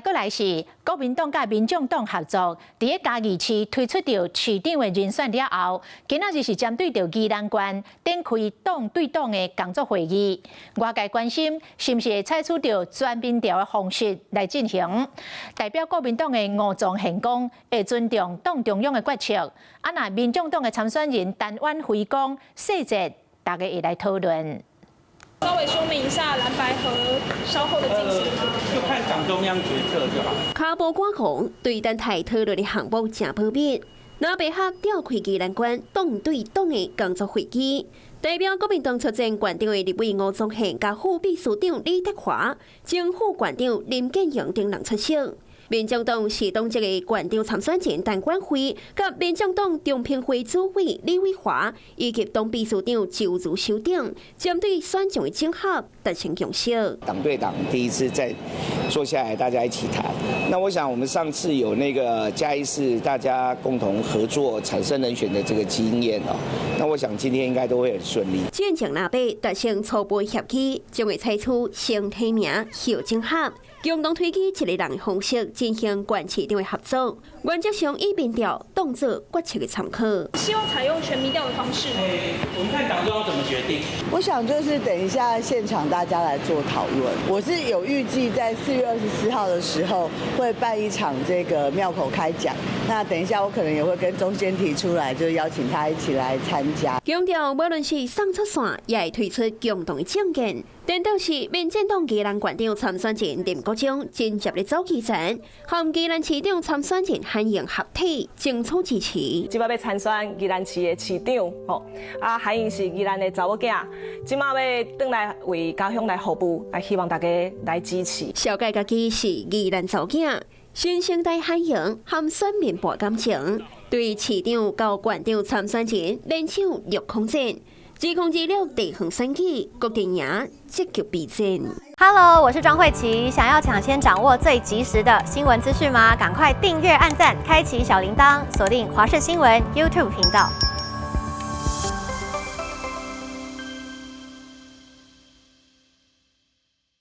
閣來是國民黨佮民眾黨合作，佇咧嘉義市推出著市長的人選了後，今仔日是針對著宜蘭縣展開黨對黨的工作會議。外界關心是毋是會採取著全民調的方式來進行？代表國民黨的吳宗憲講會尊重黨中央的決策。啊，若民眾黨的參選人陳婉慧講細節，大家會來討論。稍微說明一下藍白合稍後的進行。就看黨中央決策就好。跤步趕紅，對等待討論的項目誠保密。藍白合召開宜蘭縣黨對黨的工作會議，代表國民黨出戰縣長的立委吳宗憲、佮副秘書長李德華、正副縣長林建榮等人出席。民眾黨市黨籍的縣長參選人陳婉慧、佮民眾黨中評會主委李偉華以及黨秘書長周如修等，針對選將的整合達成共識。黨對黨第一次在坐下來，大家一起談。那我想，我們上次有那個嘉義市大家共同合作產生人選的這個經驗哦，那我想今天應該都會很順利。戰前藍白達成初步協議，將會採取先提名後整合，共同推舉一個人的方式進行縣市長的合作，原則上以民調當作決策的參考。希望採用全民調的方式。我們看黨中央怎麼決定。我想就是等一下現場大家來做討論。我是有預計在4月24號的時候會辦一場這個廟口開講。那等一下我可能也會跟中間提出來，就邀請他一起來參加。強調無論是送出線，也會推出共同的政見。顛倒是民進黨宜蘭縣長參選人林國忠緊接咧走基層，和宜蘭市長參選人韓瑩合體爭取支持。這擺欲參選宜蘭市的市長，吼，啊，韓瑩是宜蘭的查某囝，這擺欲轉來為家鄉來服務，啊，希望大家來支持。紹介家己是宜蘭查某囝，新生代韓瑩和選民搏感情，對市長到縣長參選人連搶六空戰。2026地方選舉，各陣營積極備戰。 Hello，我是莊慧琪。想要搶先掌握最及時的新聞資訊嗎？趕快訂閱、按讚、開啟小鈴鐺，鎖定華視新聞 YouTube 頻道。